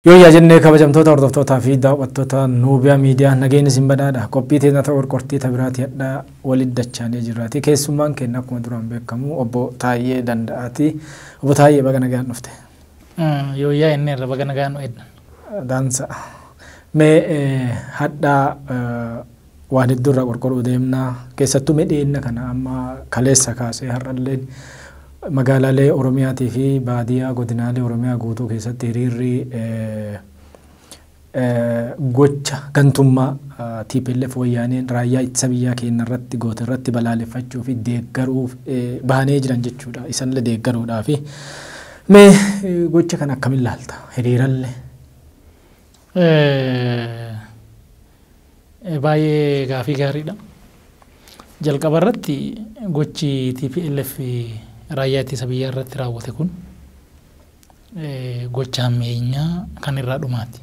Yoo jennee kabajamtoota hordoftootaa fi daawwattoota Nuubiyaa Miidiyaa nageenyi isin badhaadha. Qophii teenya ta'uu qortii tabiraati hadhaa waliin dachaanee jirraati. Keessummaan keenya akkuma duraan beekamu obbo Taayyee Danda'aati. Obbo Taayyee baga nagaan dhufte. Yooyyaa inni irra baga nagaan nu eddan. Daansa. Mee hadhaa waan hedduu irraa qorqoruu deemnaa. Keessattuu midheenya kana amma kaleessa kaasee har'allee magaalaalee Oromiyaatii fi baadiyyaa godinaalee Oromiyaa guutuu keessatti hiriirri gocha gantummaa TPLF wayyaaneen raayyaa ittisa biyyaa keenya irratti goote irratti balaaleffachuu fi deeggaruuf baanee jiran jechuudha. Isanillee deeggaruudhaaf. Mee gocha kana akkamiin ilaalta? Hiriirallee. Baay'ee gaafii gaariidha. Jalqaba irratti gochi TPLF raayyaa ittisa biyyaa irratti raawwate kun gocha hammeenyaa kan irraa dhumaati.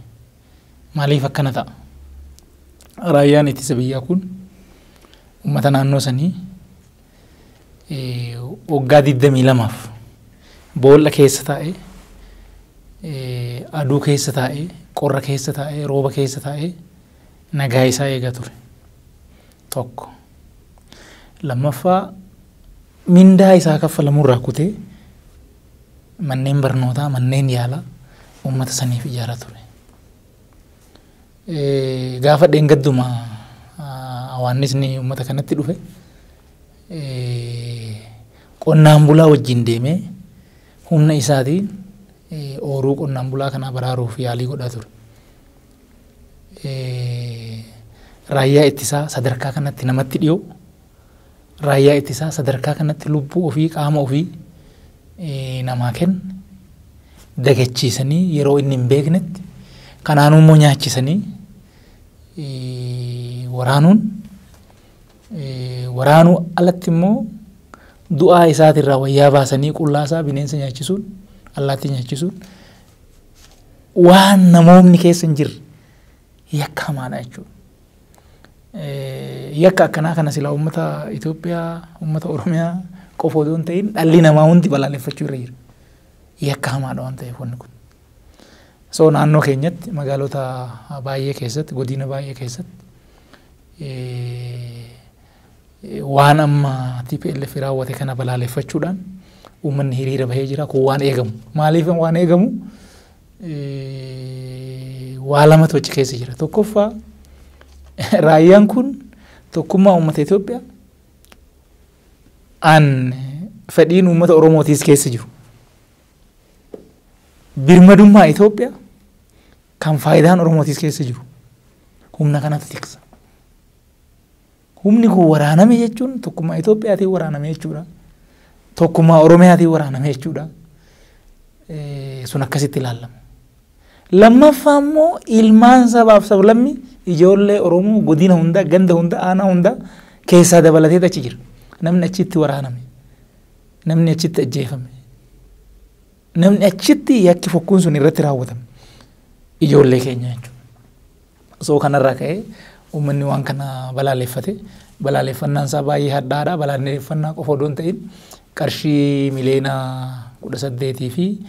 Maaliif akkana ta'a? Raayyaan ittisa biyyaa kun uummata naannoo sanii waggaa 22f boolla keessa taa'ee, aduu keessa taa'ee, qorra keessa taa'ee, rooba keessa taa'ee nagaa isaa eegaa ture. Tokko. Lammaffaa mindaa isaa kaffalamurraa kutee manneen barnootaa, manneen yaalaa uummata saniif ijaaraa ture. Gaafa dheengadduma hawaannisni uummata kanatti dhufe qonnaan bulaa wajjin deemee humna isaatiin ooruu qonnaan bulaa kanaa baraaruuf yaalii godhaa ture. Raayyaa ittisaa sadarkaa kanatti namatti dhiyoo, raayyaa ittisaa sadarkaa kanatti lubbuu ofii qaama ofii namaa kenna dagachiisanii yeroo inni hin beeknetti kanaanuu immoo nyaachisanii waraanuun waraanuu alatti immoo du'aa isaatirraa wayyaa baasanii qullaa isaa bineensa nyaachisuun allaattii nyaachisuun waan namoonni keessa hin jirre yakka hamaadha jechuudha. Yakka akkanaa kana silaa uummata Itoophiyaa, uummata Oromiyaa qofa odoo hin ta'in dhalli namaa hundi balaaleffachuu irra jira. Yakka hamaadha waan ta'eef wanni kun. So naannoo keenyatti magaalota baay'ee keessatti, godina baay'ee keessatti waan amma TPLF raawwate kana balaaleffachuudhaan uummanni hiriira bahee jira. Kun waan eegamu. Maaliif waan eegamu? Waa lamatu achi keessa jira. Tokkoffaa raayyaan kun tokkummaa uummata Itoophiyaa an fedhiin uummata Oromootiis keessa jiru. Birmadummaa Itoophiyaa kan faayidaan Oromootiis keessa jiru. Humna kanatu tiksa. Humni kun waraaname jechuun tokkummaa Itoophiyaatiin waraaname jechuudha. Tokkummaa Oromiyaatiin waraaname jechuudha. Sun akkasitti ilaalama. Lammaffaa immoo ilmaan sabaaf sablammi ijoollee Oromoo godina hunda, ganda hunda, aanaa hunda keessaa dabalatee achi jira. Namni achitti waraaname, namni achitti ajjeefame, namni achitti yakki fokkuun sun irratti raawwatame ijoollee keenya jechuudha. So kanarraa ka'ee uummanni waan kana balaaleffate. Balaaleffannaan isaa baay'ee hadhaadha. Balaaleffannaa qofa odoo hin ta'in qarshii miliyoona 18 fi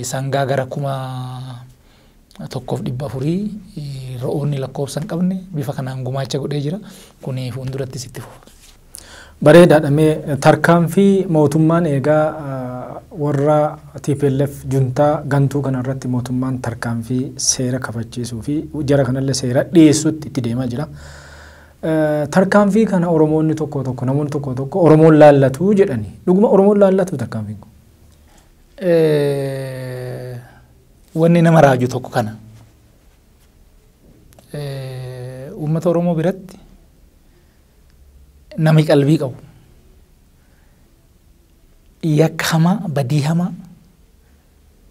sangaa gara 1400 re'oonni lakkoofsa hin qabne bifa kanaan gumaacha godhee jira. Kuni fuuldurattis itti fufa. Bareedaadha. Mee tarkaanfii mootummaan eegaa warra TPLF juntaa gantuu kanarratti mootummaan tarkaanfii seera kabachiisuu fi jara kanallee seera dhiyeessuutti itti deemaa jira. Tarkaanfii kana Oromoonni tokko tokko namoonni tokko tokko Oromoon laallatu jedhani. Dhuguma Oromoon laallatu tarkaanfiin kun? Wanni nama raaju tokko kana. Uummata Oromoo biratti namni qalbii qabu yakka hamaa, badii hamaa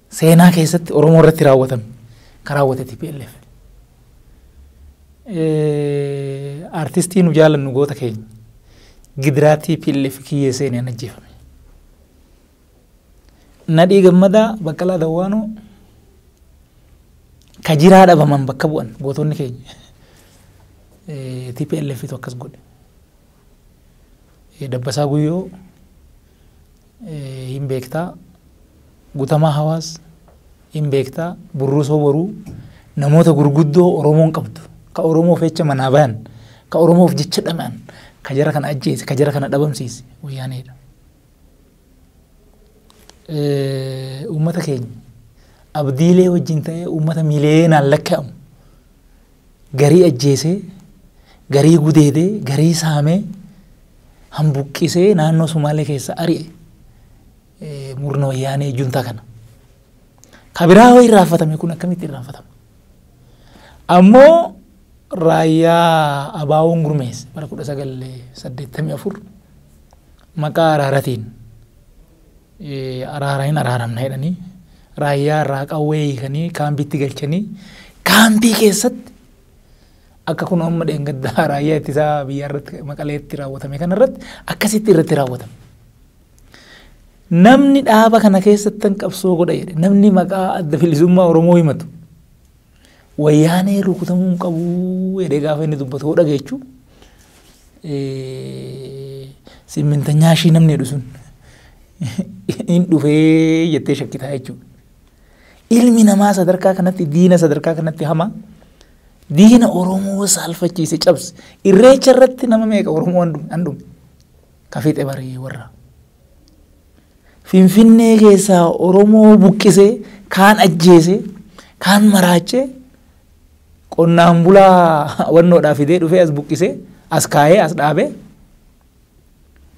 seenaa keessatti Oromoo irratti raawwatame kan raawwate TPLF. Artistii nu jaalannu goota keenya gidiraa TPLF kiyyee seeneen ajjeefame. Nadhii Gammadaa, Baqqalaa Dawwaanoo ka jiraa dhabaman bakka bu'an gootonni keenya TPLF tu akkas godhe. Dabbasaa Guyyoo hin beektaa, Guutamaa Hawaas Hin beektaa, burrusoo boruu namoota gurguddoo Oromoon qabdu, ka Oromoof jecha manaa bayan, ka Oromoof jecha dhama'an, ka jara kana ajjeese, ka jara kana dhabamsiise wayyaaneedha. Uummata keenya abdiilee wajjin ta'ee uummata miliyeenaan lakkaa'amu garii ajjeesee, garii gudeedee, garii saamee, hambuqqisee naannoo Sumaalee keessa ari'e murna wayyaanee juntaa kana. Ka biraa hoo irraanfatame kun akkamitti irraanfatama? Ammoo raayyaa abaawoon gurmeesse bara 1984 maqaa araaratiin araara hin araaramna jedhanii raayyaa irraa qawwee hiikanii kaampiitti galchanii kaampii keessatti akka kun amma dheengaddaa raayyaa ittisaa biyyaa irratti Maqaleetti raawwatame kanarratti akkasitti irratti raawwatame. Namni dhaaba kana keessatti qabsoo godha jedhe, namni maqaa Adda Bilisummaa Oromoo himatu wayyaanee rukutamuu hin qabu jedhee gaafa inni dubbatu hoo dhageechuu simmintanyaa ishii namni jedhu sun hin dhufee jettee shakkitaa jechuudha. Ilmi namaa sadarkaa kanatti diina sadarkaa kanatti hamaa diina Oromoo saalfachiise cabse irreecha irratti nama meeqa Oromoo an dhume ka fixe barii warra. Finfinnee keessaa Oromoo buqqisee kaan ajjeesee kaan maraachee qonnaan bulaa wannoodhaa fidee dhufee as buqqisee as kaayee as dhaabee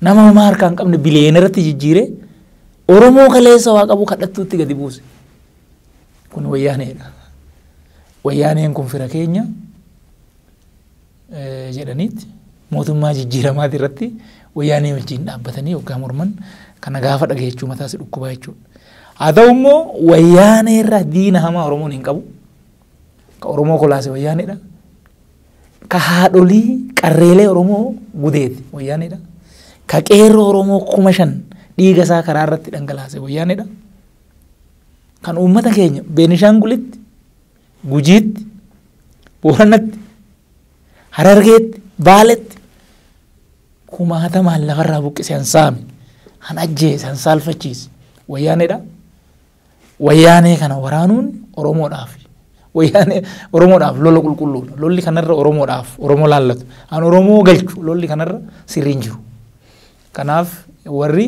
nama homaa harkaa hin qabne biliyeenarratti jijjiiree Oromoo kaleessa waa qabu kadhattuutti gadi buuse. Kun wayyaaneedha. Wayyaaneen kun fira keenya jedhaniitti mootummaa jijjiiramaati irratti wayyaanee wajjin dhaabbatanii hoggaa morman kana gaafa dhageechuu mataa si dhukkubaa jechuudha. Haa ta'u immoo wayyaanee irraa diina hamaa Oromoon hin qabu. Ka Oromoo kolaase wayyaaneedha. Ka haadholii qarreelee Oromoo gudeeti wayyaaneedha. Ka qeerroo Oromoo 5,000 dhiiga isaa karaa irratti dhangalaase wayyaaneedha. Kan uummata keenya Beenishaangulitti, Gujiitti, Booranatti, Harargeetti, Baaletti kumaatamaan lafarraa buqqise han saame, han ajjeese, han saalfachiise wayyaaneedha. Wayyaanee kana waraanuun Oromoodhaaf. Wayyaanee Oromoodhaaf lola qulqulluudha. Lolli kanarra Oromoodhaaf Oromoo laallatu. Han Oromoo galchu lolli kanarra sirriin jiru. Kanaaf warri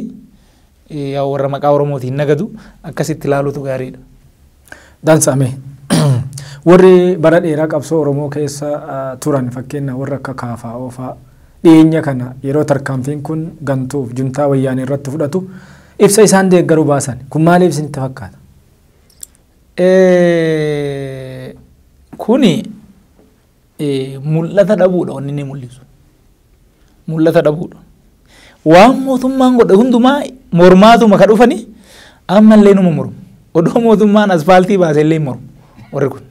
warra maqaa Oromootiin nagadu akkasitti ilaaluutu gaariidha. Dansame. Warri bara dheeraa qabsoo Oromoo keessa turan fakkeenya warra akka KFO fa'aa dhiyeenya kana yeroo tarkaanfiin kun gantuuf juntaa wayyaanee irratti fudhatu ibsa isaan deeggaruu baasan kun maaliif isinitti fakkaata? Kuni mul'ata dhabuudha wanni inni mul'isu. Mul'ata dhabuudha. Waan mootummaan godhe hundumaa mormaatuma ka dhufani ammallee numa mormu. Odoo mootummaan asfaaltii baase illee mormu warri kun.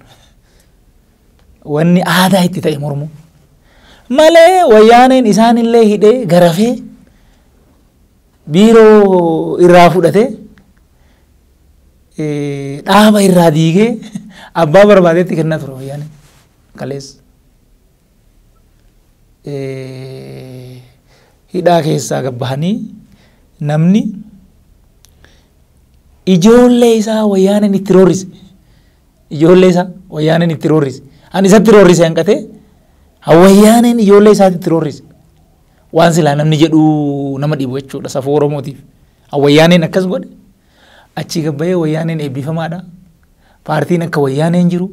Wanni aadaa itti ta'e mormu. Malee wayyaaneen isaanillee hidhee garafee biiroo irraa fudhatee dhaaba irraa diigee abbaa barbaadetti kennaa ture wayyaaneen kaleessa. Hidhaa keessaa gabbahanii namni ijoollee isaa wayyaaneen itti roorrise. Ijoollee isaa wayyaaneen itti roorrise. Ani isatti roorrise hanqatee wayyaaneen ijoollee isaatti itti roorrise. Waan silaa namni jedhu nama dhibu jechuudha safuu Oromootiif. Wayyaaneen akkas godhe. Achii gabbayee wayyaaneen eebbifamaadha. Paartiin akka wayyaaneen jiru.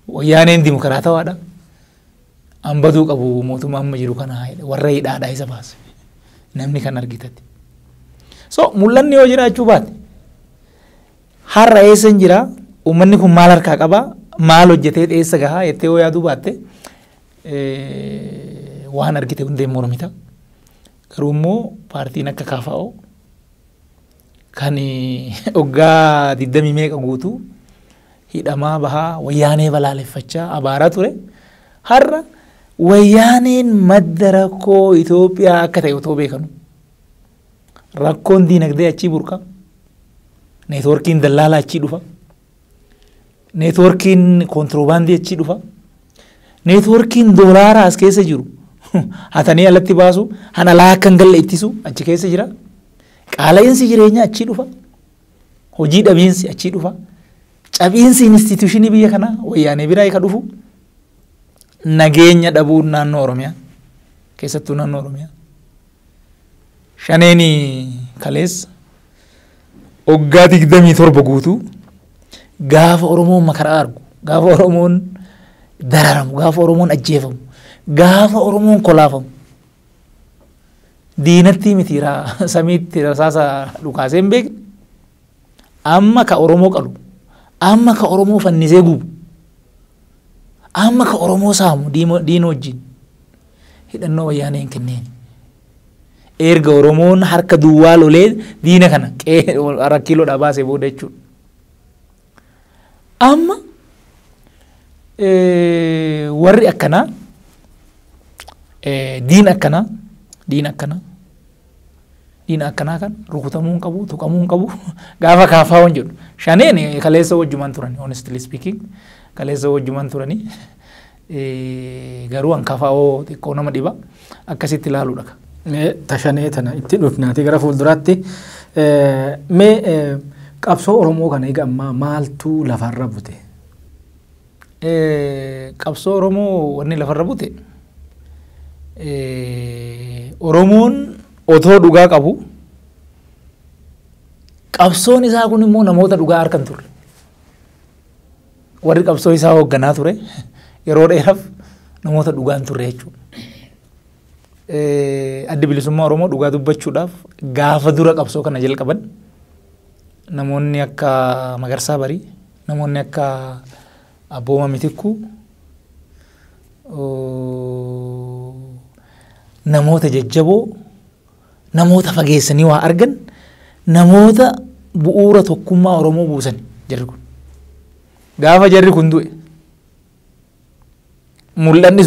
Wayyaaneen dimokiraatawaadha. Hambaduu qabu mootummaa amma jiru kana warra hidhaadhaa isa baase. Namni kan argitatti. So mul'anni yoo jiraachuu baate har'a eessa hin jiraa? Uummanni kun maal harkaa qabaa? Maal hojjetee eessa gahaa jettee yoo yaaduu baatte waan argite hundeen mormita. Garuu immoo paartiin akka KFO kan hoggaa 20 meeqa guutuu hidhamaa bahaa wayyaanee balaaleffachaa abaaraa ture. Har'a wayyaaneen madda rakkoo Itoophiyaa akka ta'e otoo beekanu. Rakkoon diinagdee achii burqa. Neetwoorkiin dallaalaa achii dhufa. Neetwoorkiin kontiroobaandii achii dhufa. Neetwoorkiin doolaaraa as keessa jiru. Hatanii alatti baasu, han alaa akka hin galle ittisu achi keessa jira. Qaala'insi jireenyaa achii dhufa. Hojii dhabiinsi achii dhufa. Cabiinsi instituushinii biyya kanaa wayyaanee biraa ka dhufu nageenya dhabuun naannoo Oromiyaa keessattuu naannoo Oromiyaa. Shaneen kaleessa waggaa 27 guutuu gaafa Oromoon makaraa argu, gaafa Oromoon dararamu, gaafa Oromoon ajjeefamu, gaafa Oromoon kolaafamu. Diinatti miti samiitti rasaasa dhukaasee hin beekne amma ka Oromoo qalu, amma ka Oromoo fannisee gubu, amma ka Oromoo saamu diina wajjin hidhannoo wayyaanee hin kenneen. Erga Oromoon harka duwwaa lolee diina kana rakkiiloodhaa baasee booda jechuudha. Amma warri akkanaa diin akkanaa diin akkanaa diina akkanaa kan rukutamuu hin qabu, tuqamuu hin qabu gaafa kaafaa waan jedhu. Shaneen kaleessa wajjumaan turani, honestly speaking kaleessa wajjumaan turani, garuu an kafaa'oo xiqqoo nama dhiba akkasitti ilaaluudha. Mee tashanee tana itti dhufnaati gara fuulduraatti. Mee qabsoo Oromoo kana egaa ammaa maaltu lafarra bute? Qabsoo Oromoo wanni lafarra bute, Oromoon otoo dhugaa qabu qabsoon isaa kun immoo namoota dhugaa harka hin turre. Warri qabsoo isaa hoogganaa ture yeroo dheeraaf namoota dhugaa hin turre jechuudha. Addi Bilisummaa Oromoo dhugaa dubbachuudhaaf gaafa dura qabsoo kana jalqaban namoonni akka Magarsaa Barii, namoonni akka Abbooma Mitikkuu, namoota jajjaboo, namoota fageessanii waa argan, namoota bu'uura tokkummaa Oromoo buusan jarri kun. Gaafa jarri kun du'e mul'anni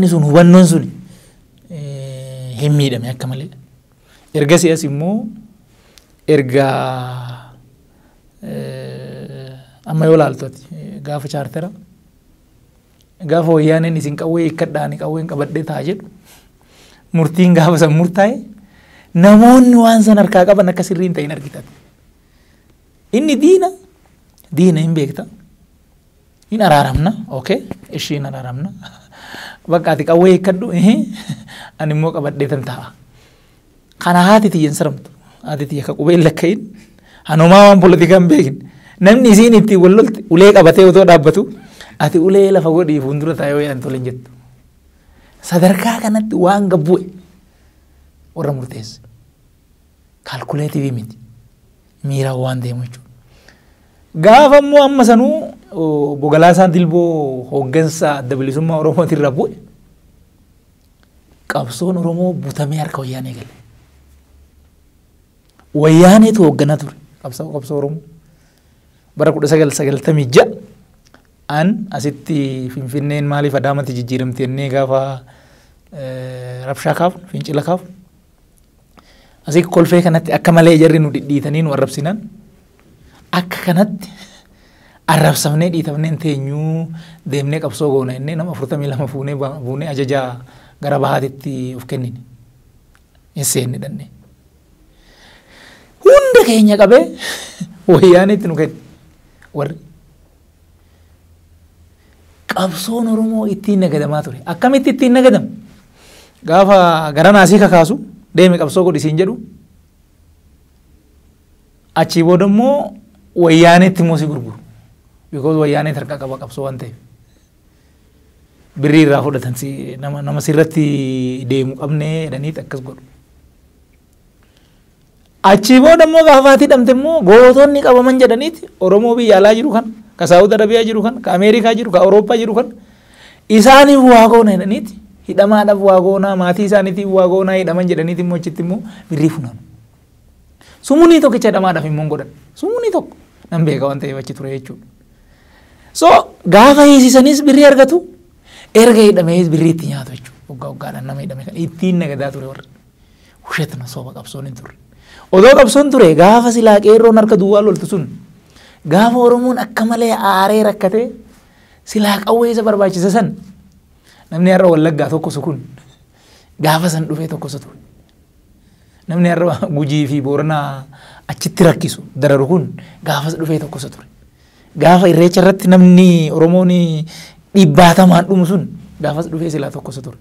sun hubannoon sun hin miidhame akka malee. Ergasii as immoo erga amma yoo laaltu gaafa chaartera, gaafa wayyaaneen isin qawwee hiikkadhaani qawween qabadhee ta'a jedhu, murtiin gaafa san murtaa'e namoonni waan san harkaa qaban akka sirrii hin ta'in argitan. Inni diina diina hin beekta. Hin araaramna, okay, ishii hin araaramna. Bakka ati qawwee hiikkadhu, ani immoo qabadhee tan taa'a. Kana haati tiyya hin saramtu. Haati tiyya ka qubee hin lakkaa'in. Hanumaa waan poolitikaa hin beekin. Namni isiin ittiin wal lolte ulee qabatee otoo dhaabbatu ati ulee lafa godhii fuuldura taa'ee yoo jedhan tole hin jettu. Sadarkaa kanatti waan gabbu'e warra murteesse. Calculative miti. Miiraan waan deemu jechuudha. Gaafa immoo amma sanuu obbo Galaasaan Dilboo hooggansa Adda Bilisummaa Oromootirra bu'e qabsoon Oromoo butamee harka wayyaanee gale. Wayyaaneetu hoogganaa ture qabsoo Oromoo. Bara 1996 an asitti Finfinneen maaliif Adaamatti jijjiiramte jennee gaafa rabshaa kaafnu, fincila kaafnu, asii kolfee kanatti akka malee jarri nu dhidhiitanii nu arrabsinan, akka kanatti arrabsamnee dhiitamnee hin teenyuu, deemnee qabsoo goona jennee nama 42 fuunee buunee ajajaa gara bahaatitti of kennine. Hin seenne dhannee. Hunda keenya qabee wayyaaneetti nu kenne warri. Qabsoon Oromoo ittiin nagadamaa ture. Akkamitti ittiin nagadama? Gaafa gara naasii kakaasu deeme qabsoo godhi siin jedhu, achii booda immoo wayyaaneetti immoo si gurguru. Because wayyaaneet harka qaba qabsoo waan ta'eef. Birrii irraa fudhatan si nama sirratti deemu qabnee jedhaniit akkas godhu. Achii booda immoo gaafa ati hidhamte immoo gootonni qabaman jedhaniiti Oromoo biyya alaa jiru kan, ka Saawud Arabiyaa jiru kan, ka Ameerikaa jiru, ka Awurooppaa jiru kan isaaniif waa goona jedhaniiti hidhamaadhaaf waa goonaa, maatii isaaniitiif waa goonaa, hidhaman jedhaniiti immoo achitti immoo birrii funaanu. Sumunii tokkicha hidhamaadhaaf immoo hin godhan. Sumunii tokko nan beeka waan ta'eef achi ture jechuudha. So gaafa hiisisanis birrii argatu, erga hidhamees birrii itti nyaatu jechuudha. Waggaa waggaadhaan nama hidhame kan ittiin nagadaa ture warri. Wushetna sooba qabsoon hin turre. Odoo qabsoon ture gaafa silaa qeerroon harka duwwaa loltu sun, gaafa Oromoon akka malee aaree rakkatee silaa qawwee isa barbaachisa san, namni har'a Wallaggaa tokko sukun gaafa san dhufee tokko ture. Namni har'a Gujii fi Booranaa achitti rakkisu dararu kun gaafas dhufee tokkosa ture. Gaafa Irreecha irratti namni Oromoon dhibbaatamaan dhumu sun gaafas dhufee silaa tokkosa ture.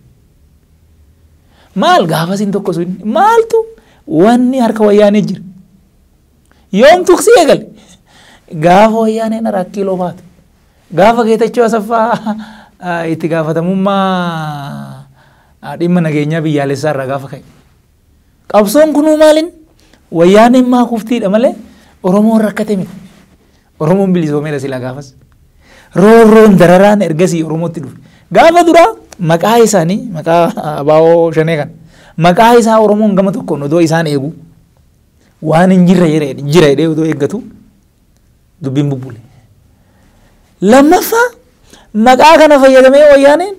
Maal gaafas hin tokkosu inni maaltu wanni harka Wayyaanee jira. Yoom tuqsi eegale? Gaafa Wayyaaneen 4 kiiloo baatu. Gaafa Geetachoo Asaffaa itti gaafatamummaa dhimma nageenyaa biyyaalessaa irraa gaafa ka'e. Qabsoon kunuu maalin? Wayyaaneen maa kuftiidha malee Oromoon rakkate miti. Oromoon bilisoomeera silaa gaafas. Roorroon dararaan ergasii Oromootti dhufe. Gaafa duraa maqaa isaanii, maqaa ABO Shanee kana, maqaa isaa Oromoon gama tokkoon odoo isaan eegu waan hin jirre jira jedhee odoo eeggatu dubbiin bubbule. Lammaffaa, maqaa kana fayyadamee Wayyaaneen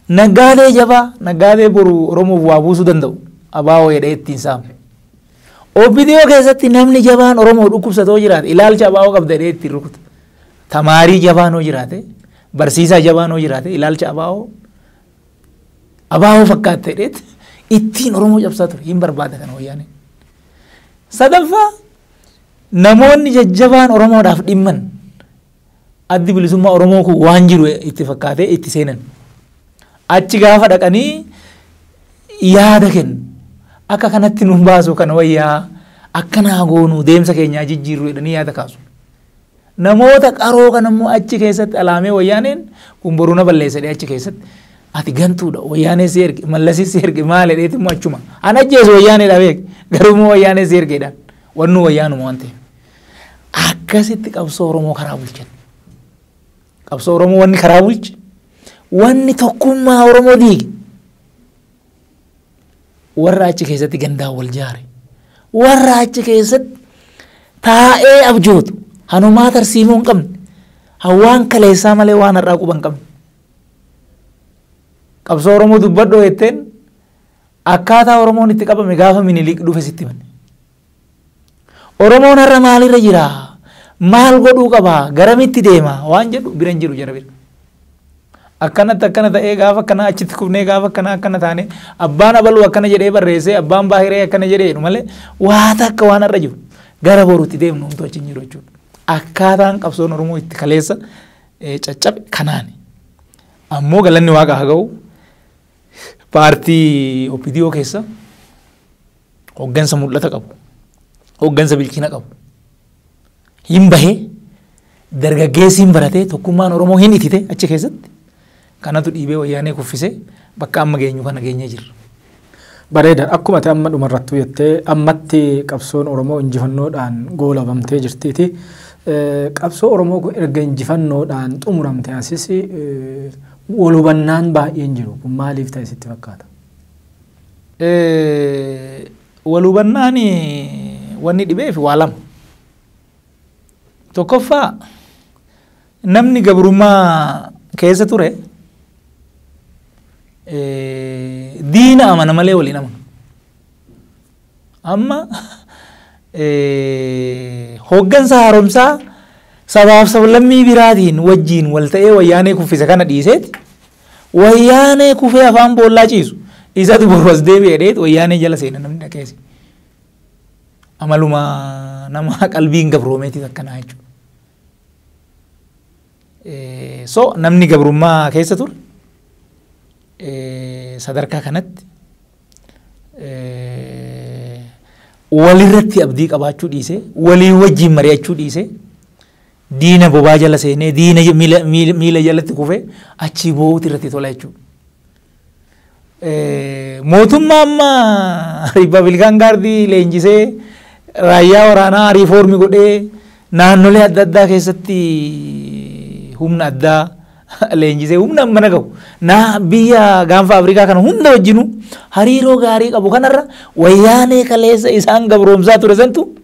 naggaadee jabaa, naggaadee boru Oromoof waa buusuu danda'u ABO jedhee ittiin saame. OPDO keessatti namni jabaan Oromoo dhukkubsatoo jiraate ilaalcha ABO qabda jedhee ittiin rukuta. Tamaarii jabaan hoo jiraate, barsiisaa jabaan hoo jiraate, ilaalcha ABO fakkaatte jedheetti ittiin Oromoo cabsaa ture. Hin barbaada kana Wayyaaneen. Sadaffaa, namoonni jajjabaan Oromoodhaaf dhimman Addi Bilisummaa Oromoo kun waan jiru itti fakkaatee itti seenan. Achi gaafa dhaqanii yaada kennu. Akka kanatti nuun baasu kana wayyaa, akkanaa goonuu, deemsa keenyaa jijjiirru jedhanii yaada kaasu. Namoota qaroo kan immoo achi keessatti alaamee Wayyaaneen kun boruu na balleessa jedhee achi keessatti ati gantuudha, Wayyaanee si erge, Mallasii si erge, maal jedheeti immoo achuma. An ajjeesu Wayyaaneedha beek, garuu immoo Wayyaanee si ergeedhaan wannuu Wayyaanuma waan ta'eef. Akkasitti qabsoo Oromoo karaa bulchan. Qabsoo Oromoo wanni karaa bulche, wanni tokkummaa Oromoo diige, warra achi keessatti gandaan wal jaare, warra achi keessatti taa'ee abjootu, hanumaa tarsiimoo hin qabne, hawaan kaleessaa malee waan har'aa quba hin qabne. Qabsoo Oromoo dubbadhoo jetteen akkaataa Oromoon itti qabame gaafa Minilik dhufe sitti himan. Oromoon har'a maalirra jira? Maal godhuu qaba? Garamitti deema? Waan jedhu bira hin jiru jara bira. Akkanatti akkana ta'ee, gaafa akkana achitti kufnee, gaafa akkana akkana taane, abbaan abaluu akkana jedhee barreessee, abbaan baahiree akkana jedhee jedhu malee waa takka waan har'a jiru gara boruutti deemnu homtuu achi hin jiru jechuudha. Akkaataan qabsoon Oromoo itti kaleessa caccabe kanaani. Ammoo galanni Waaqa haa ga'u, paartii OPDO keessa hoggansa mul'ata qabu, hoggansa bilchina qabu. Hin bahee, dargaggeessi hin baratee, tokkummaan Oromoo hin itite achi keessatti. Kanatu dhiibee Wayyaanee kuffisee bakka amma geenyu kana geenyee jirra. Bareeda. Akkuma ati amma dhumarrattu jettee, ammatti qabsoon Oromoo injifannoodhaan goolabamtee jirtiiti. Qabsoo Oromoo kun erga injifannoodhaan xumuramte asis wal hubannaan baay'een jiru. Kun maaliif ta'e sitti fakkaata? Wal hubannaan wanni dhibeef waa lama. Tokkoffaa, namni gabrummaa keessa ture diina amana malee waliin amanu. Amma hoggansa haaromsaa sabaaf sablammii biraatiin wajjiin wal ta'ee Wayyaanee kuffise kana dhiiseeti, Wayyaanee kufee afaan boollaa ciisu isatu boru as deebi'e dheet Wayyaanee jala seena namni dhaqeesi. Amaluma nama qalbiin gabroomeetiif akkanaa jechuudha. So namni gabrummaa keessa ture sadarkaa kanatti walirratti abdii qabaachuu dhiisee, walii wajjin mari'achuu dhiisee, diina bobaa jala seenee, diina miila jalatti kufee achii boo'uutu irratti tola jechuudha. Mootummaa amma Republican Guard leenjisee, raayyaa waraanaa riifoormi godhee, naannolee adda addaa keessatti humna addaa leenjisee, humna amma gahu naa biyya Gaanfa Afrikaa kana hunda wajjinu hariiroo gaarii qabu kanarra Wayyaanee kaleessa isaan gabroomsaa ture santu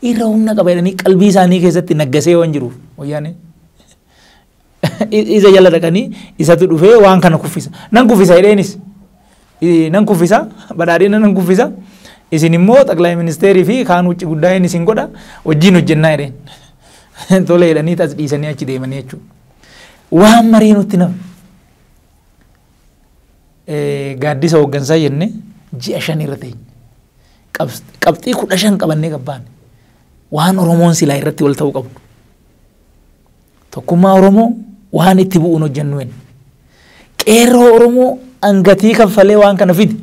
irra humna qaba jedhanii qalbii isaanii keessatti naggasee waan jiruuf, Wayyaanee isa jala dhaqanii isatu dhufee waan kana kuffisa, nan kuffisa jedheenis, nan kuffisa badhaadhina, nan kuffisa, isin immoo xaqlaa ministeerii fi kaan wucci guddaa isin godha, wajjin hojjennaa jedheen, tole jedhanii tas dhiisanii achi deemanii jechuudha. Waan marii nutti nama. Gaaddisa hooggansaa jenne ji'a 5 irra teenya. Qabxii 15 qabannee gabbaane. Waan Oromoon silaa irratti wal ta'uu qabdu. Tokkummaa Oromoo waan itti bu'uun hojjennu hin. Qeerroo Oromoo hangatii kaffalee waan kana fide.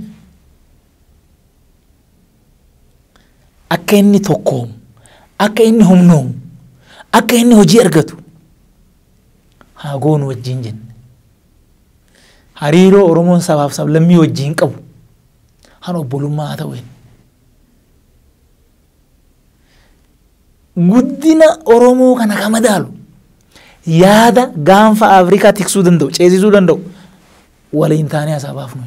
Akka inni tokkoomu, akka inni humnoomu, akka inni hojii argatu haa goonu wajjin jenne. Hariiroo Oromoon sabaaf sablammii wajjin qabu han obbolummaa haa ta'u jenne. Guddina Oromoo kana ka madaalu yaada gaanfa Afrikaa tiksuu danda'u, ceesisuu danda'u waliin taanee haasaa baafnu.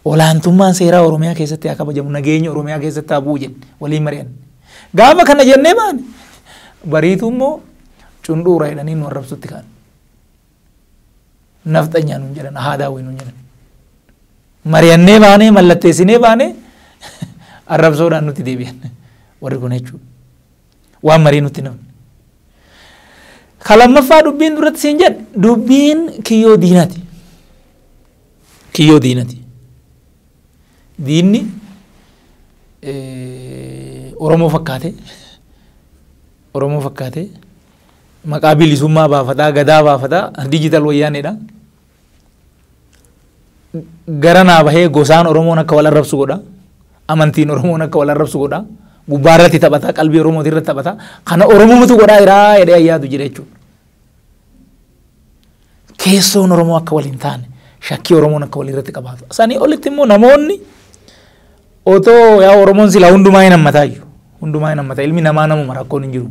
Olaantummaan seeraa Oromiyaa keessatti haa kabajamu, nageenya Oromiyaa keessatti haa bu'u jenne waliin mari'anne. Gaafa kana jennee baane bariitu immoo cundhuura jedhanii nu arrabsutti ka'an. Nafxanyaa nuun jedhan, aadaa wayii nuun jedhan. Mari'annee baanee mallatteessinee baanee arrabsoodhaan nutti deebi'an warri kun jechuudha. Waan marii nutti namni. Ka lammaffaa dubbiin duratti siin jedhe dubbiin kiyyoo diinati. Kiyyoo diinati. Diinni Oromoo fakkaate Oromoo fakkaate maqaa bilisummaa baafataa, gadaa baafataa, digital wayyaaneedha. Gara naa bahee gosaan Oromoon akka wal arrabsu godha. Amantiin Oromoon akka wal arrabsu godha. Gubbaa irratti taphata, qalbii Oromooti irratti taphata. Kana Oromootu godhaa jiraa jedhee ayyaadu jira jechuudha. Keessoon Oromoo akka wal hin taane, shakkii Oromoon akka wal irratti qabaatu. Sanii olitti immoo namoonni otoo yaa Oromoon silaa hundumaa hin hammataayyuu. Hundumaa hin hammata. Ilmi namaa namuma rakkoon hin jiru.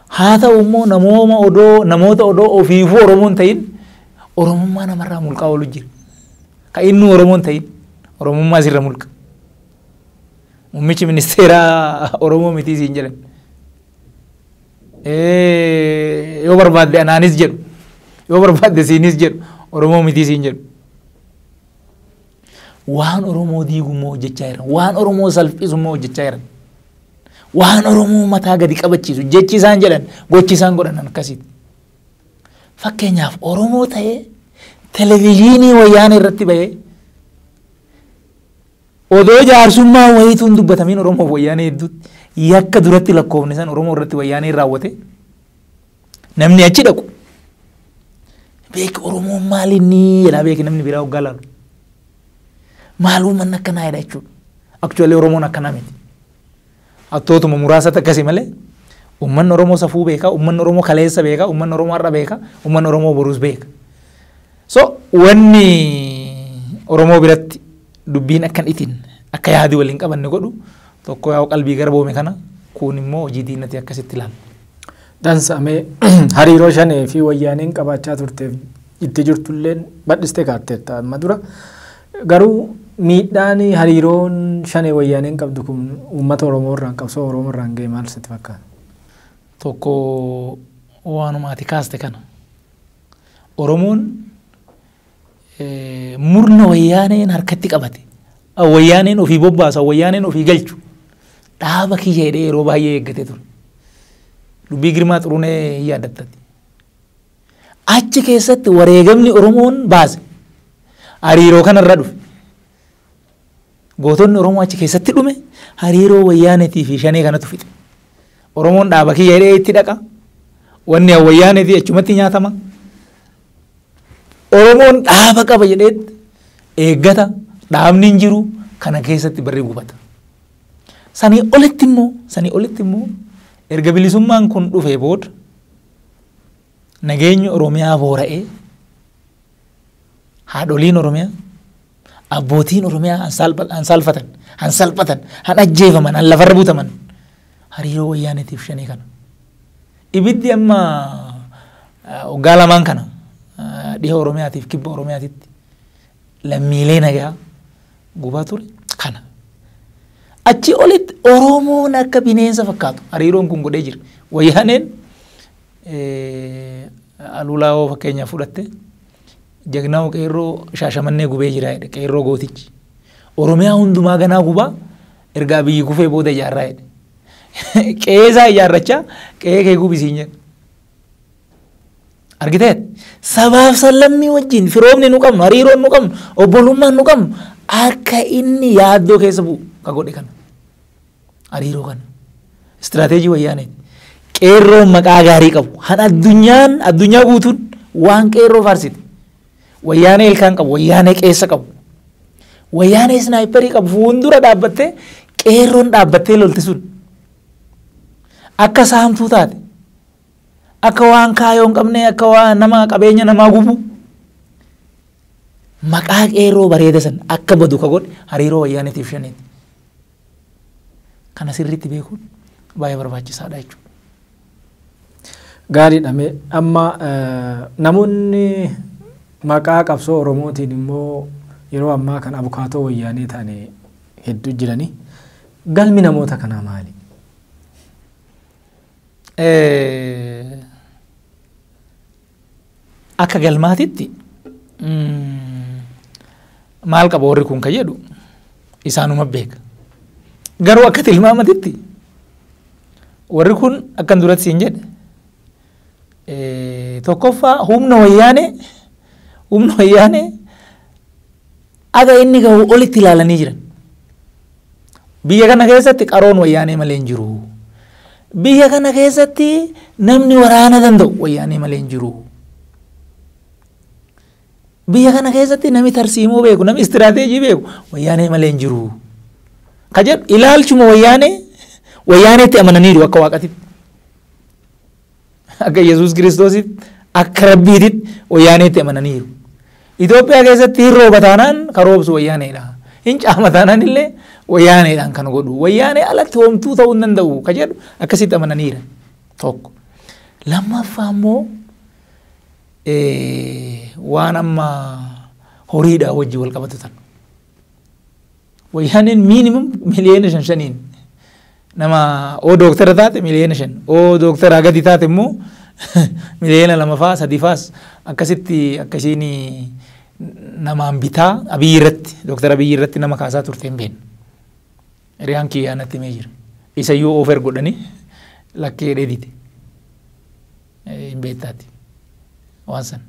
Haa ta'u immoo namoota odoo ofiifuu Oromoon ta'in Oromummaa namarraa mulqaa oolu jira. Ka inni Oromoon ta'in Oromummaa sirra mulqa. Muummichi ministeeraa Oromoo miti siin jedhan. Yoo barbaadde anaanis jedhu, yoo barbaadde siinis jedhu, Oromoo miti siin jedhu. Waan Oromoo diigummoo hojjechaa jiran, waan Oromoo salphisummoo hojjechaa jiran, waan Oromoo mataa gadi qabachiisu jechi isaan jedhan, gochi isaan godhan akkasiiti. Fakkeenyaaf Oromoo ta'ee televizyiinii wayyaanee irratti bahee odoo jaarsummaa wayiitu hin dubbatamiin Oromoo wayyaanee hedduutti yakka duratti lakkoofne san Oromoo irratti wayyaanee raawwate namni achi dhaqu beeki Oromoon maal inni jedhaa beeki namni biraa hoggaa laalu. Maal uummanni akkanaa jedha jechuudha. Actually Oromoon akkanaa miti. Hattootuma muraasatti akkasii malee uummanni Oromoo safuu beeka, uummanni Oromoo kaleessa beeka, uummanni Oromoo har'a beeka, uummanni Oromoo boruus beeka. So wanni Oromoo biratti dubbiin akkan itin akka yaadi waliin qabanne godhu tokko yaa'u qalbii garboome kana kun immoo hojii diinati akkasitti ilaalla. Dansamee hariiroo shanee fi wayyaaneen qabaachaa turteef itti jirtulleen bal'istee kaatteetta amma dura. Garuu miidhaan hariiroon shanee wayyaaneen qabdu kun uummata Oromoo irraan qabsoo Oromoo irraan ga'e maal sitti fakkaata? Tokko waanuma ati kaaste kana. Oromoon murna wayyaaneen harkatti qabate, wayyaaneen ofii bobbaasa, wayyaaneen ofii galchu dhaaba kiyya jedhee yeroo baay'ee eeggatee ture. Dubbii Girmaa Xurunee hin yaadattati. Achi keessatti wareegamni Oromoon baase hariiroo kanarra dhufe. Gootonni Oromoo achi keessatti dhume hariiroo wayyaaneetii fi shanee kanatu fixe. Oromoon dhaaba kiyya jedhee itti dhaqa. Wanni wayyaaneetii achumatti nyaatama. Oromoon dhaaba qaba jedhee eeggata. Dhaabni hin jiru kana keessatti barri gubata. Sanii olitti immoo erga bilisummaan kun dhufee booda nageenyi Oromiyaa boora'ee haadholiin Oromiyaa abbootiin Oromiyaa han saalfatan, han salphatan, han ajjeefaman, han lafarra butaman hariiroo wayyaaneetiif shanee kana. Ibiddi amma waggaa lamaan kana dhiha Oromiyaatiif kibba Oromiyaatitti lammiilee nagaa gubaa ture kana. Achi olitti Oromoon akka bineensa fakkaatu hariiroon kun godhee jira. Wayyaaneen Aluulaa hoo fakkeenyaaf fudhatte jagnaa qeerroo Shaashamannee gubee jira jedhe qeerroo gootichi. Oromiyaa hundumaa ganaa gubaa ergaa biyyi kufee booda ijaarraa jedhe. Qe'ee isaa ijaarrachaa qe'ee kee gubisiin jedhe. Argiteet sabaaf sablammii wajjin firoomni nu qabnu, hariiroon nu qabnu, obbolummaan nu qabnu akka inni yaaddoo keessa bu'u ka godhe kana. Hariiroo kana. Istiraateejii Wayyaaneeti. Qeerroon maqaa gaarii qabu. Han addunyaan addunyaa guutuun waan qeerroo faarsite. Wayyaanee ilkaan qabu, Wayyaanee qeessa qabu. Wayyaanee sniperii qabu fuuldura dhaabbattee qeerroon dhaabbattee lolti sun. Akka saamtuu taate. Akka waan kaayoo hin qabne, akka waan nama qabeenya namaa gubu. Maqaa qeerroo bareeda san akka badu ka godhe hariiroo Wayyaaneetiif Shaneeti. Kana sirriitti beekuun baay'ee barbaachisaadha jechuudha. Gaariidha. Mee amma namoonni maqaa qabsoo Oromootiin immoo yeroo ammaa kan abukaatoo Wayyaanee ta'an hedduu jirani. Galmi namoota kanaa maali? Akka galmaatitti maal qaba warri kun ka jedhu isaanuma beeka. Garuu akka tilmaamatitti warri kun akkan duratti siin jedhe, tokkoffaa humna Wayyaanee aga inni gahu olitti ilaalanii jiran. Biyya kana keessatti qaroon Wayyaanee malee hin jiru. Biyya kana keessatti namni waraana danda'u Wayyaanee malee hin jiru. Biyya kana keessatti namni tarsiimoo beeku, namni istiraateejii beeku Wayyaanee malee hin jiru. Ka jedhu ilaalchuma Wayyaanee, Wayyaaneetti amananiiru akka Waaqatitti. Akka Yesuus Kiristoositti, akka Rabbiititti Wayyaaneetti amananiiru. Itoophiyaa keessatti hin rooba taanaan kan roobsu Wayyaaneedha. Hin caama taanaan illee Wayyaaneedhaan kan godhu. Wayyaanee alatti homtuu ta'uu hin danda'u ka jedhu akkasitti amananiira. Tokko. Lammaffaa immoo waan amma horiidhaa wajjin wal qabatu tan. Wayyaaneen minimum 5 miliyoona nama oo dooktara taate 5 miliyoona, oo dooktara gadi taate immoo 2 miliyoona faa 3 faas akkasitti akkasiin namaan bitaa Abiyyi irratti, Dooktara Abiyyi irratti nama kaasaa turte hin beeknu. Hiriyaan kiyyaa natti himee jira. Isayyuu offer godhanii lakkee dheedite. Hin beektaati. Waan san.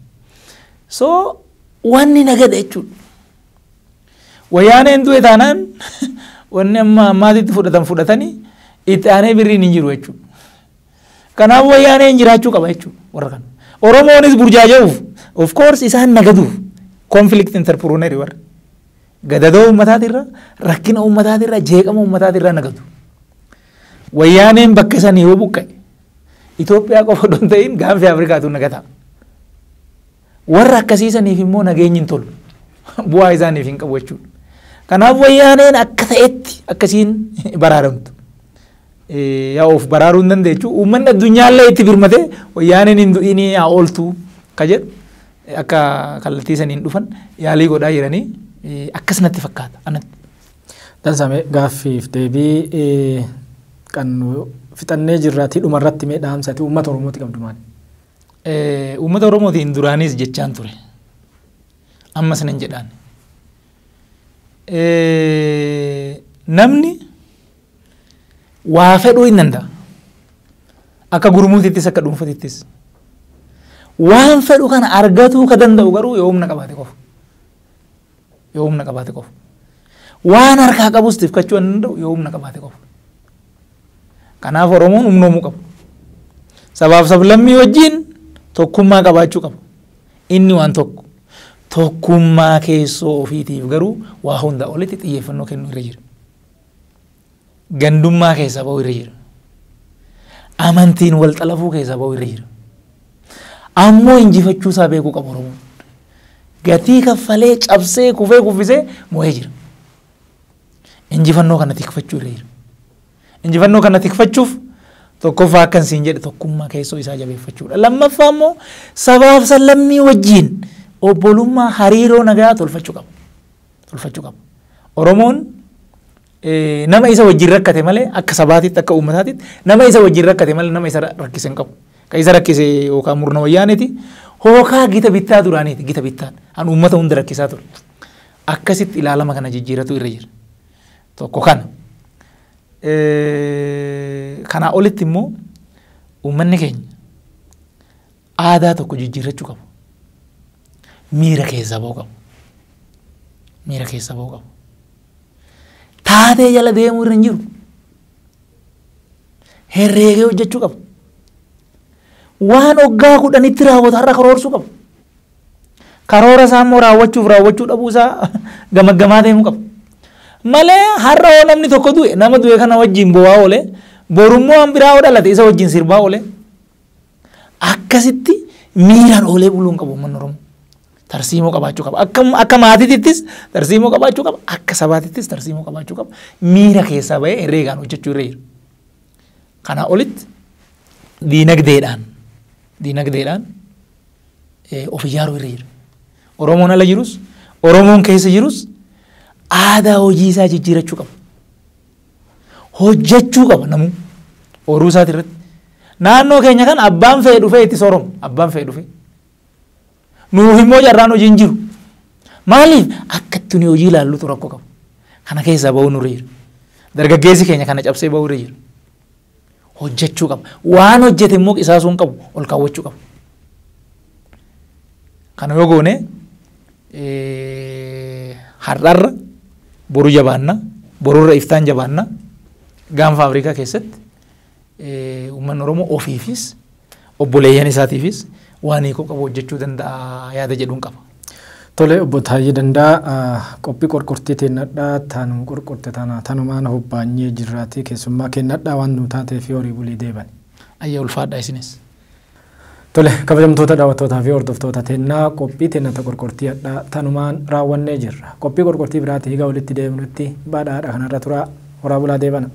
So wanni nagada jechuudha. Wayyaaneen du'e taanaan wanni amma ammaatitti fudhatan fudhatanii itti aanee birriin hin jiru jechuudha. Kanaaf Wayyaaneen jiraachuu qaba jechuudha warra kana. Oromoonis burjaaja'uuf, of course isaan nagaduuf, conflict entrepreneur warra. Gadadoo uummataatirra, rakkina uummataatirra, jeeqama uummataatirra nagadu. Wayyaaneen bakka sanii yoo buqqa'e Itoophiyaa qofa osoo hin ta'in gaanfi Afrikaatu nagata. Warra akkasiisaniif immoo nageenyi hin tolu. Bu'aa isaaniif hin qabu jechuudha. Kanaaf Wayyaaneen akka ta'etti akkasiin baraaramtu. Yaa of baraaruu hin dandeechu. Uummanni addunyaallee itti birmatee Wayyaaneen hin du'inii haa ooltu ka jedhu akka kallattii saniin dhufan yaalii godhaa jiranii akkas natti fakkaata anatti. Dansame, gaaffiif deebii qannu fixannee jirraatii dhumarratti mee dhaamsati uummata Oromooti qabdu maali? Uummata Oromootiin duraanis jechaan ture. Ammas nan jedhaan. Namni waa fedhuu hin danda'a. Akka gurmuutittis akka dhuunfatittis. Waan fedhu kana argatuu ka danda'u garuu yoo humna qabaate qofa. Yoo humna qabaate qofa. Waan harkaa qabus tifkachuu hin danda'u yoo humna qabaate qofa. Kanaaf Oromoon humnoomuu qaba. Sabaaf sablammii wajjin tokkummaa qabaachuu qaba. Inni waan tokko. Tokkummaa keessoo ofiitiif garuu waa hunda olitti xiyyeeffannoo kennuu irra jira. Gandummaa keessaa ba'uu irra jira. Amantiin wal xalafuu keessaa ba'uu irra jira. Ammoo injifachuu isaa beekuu qaba Oromoon. Gatii kaffalee cabsee kufee kuffisee mo'ee jira. Injifannoo kana tikfachuu irra jira. Injifannoo kana tikfachuuf tokkoffaa akkan siin jedhe tokkummaa keessoo isaa jabeeffachuudha. Lammaffaa immoo sabaaf sablammii wajjin obbolummaa, hariiroo nagaa tolfachuu qaba. Tolfachuu qaba. Oromoon nama isa wajjin rakkate malee, akka sabaatitti akka uummataatitti nama isa wajjin rakkate malee nama isa rakkise hin qabu. Kan isa rakkise yookaan murna Wayyaaneeti yookaan gita bittaa duraaniiti, gita bittaan an uummata hunda rakkisaa ture. Akkasitti ilaalama kana jijjiiratu irra jira. Tokko kana. Kanaa olitti immoo uummanni keenya Aadaa tokko jijjiirrachuu qabu. Miira keessaa ba'uu qabu. Miira keessaa ba'uu qabu. Taatee jala deemuu irra hin jiru. Herreegee hojjechuu qabu. Waan waggaa 10tti raawwatu har'a karoorsuu qabu. Karoora isaa immoo raawwachuuf raawwachuu dhabuu isaa gamaggamaa deemuu qabu. Malee har'a hoo namni tokko du'e, nama du'e kana wajjin bo'aa oole, borummoo waan biraa hoo dhalate isa wajjin sirbaa oole. Akkasitti miiraan oolee buluu hin qabu uummanni Oromoo. Tarsiimoo qabaachuu qaba. Akka maatiittis tarsiimoo qabaachuu qaba. Akka sabaatittis tarsiimoo qabaachuu qaba. Miira keessaa bahee herreegaan hojjechuu irra jira. Kanaa olitti diinagdeedhaan of ijaaruu irra jira. Oromoon ala jirus, Oromoon keessa jirus aadaa hojii isaa jijjiirachuu qaba. Hojjechuu qaba namuu horuu isaati irratti. Naannoo keenya kan abbaan fe'e dhufee itti sooroma. Abbaan fe'e dhufee. Nuuf immoo carraan hojii hin jiru. Maaliif akka itti nuyi hojii ilaallutu rakkoo qaba. Kana keessaa ba'uu nurra jira. Dargaggeessi keenya kana cabsee ba'uu irra jira. Hojjechuu qaba. Waan hojjete immoo qisaasuu hin qabu, ol kaawwachuu qaba. Kana yoo goone har'arra boru jabaanna, borurra iftaan jabaanna. Gaanfa Afrikaa keessatti uummanni Oromoo ofiifis obboleeyyan isaatiifis waan hiikoo qabu hojjechuu danda'a yaada jedhuun qaba. Tole, obbo Taayyee Danda'a, qophii qorqortii teennadhaa taanuma qorqorte tana tanumaan hobbaanyee jirraati, keessummaa kennadhaa waan nu taatee fi horii bulii deeban. Ayya, ulfaadha isinis. Tole, kabajamtoota daawwattootaa fi hordoftoota teennaa, qophii teennata qorqortii hadhaa tanumaan raawwannee jirra. Qophii qorqortii biraatti higa walitti deemnutti badhaadha kanarra turaa, horaa bulaa deebana.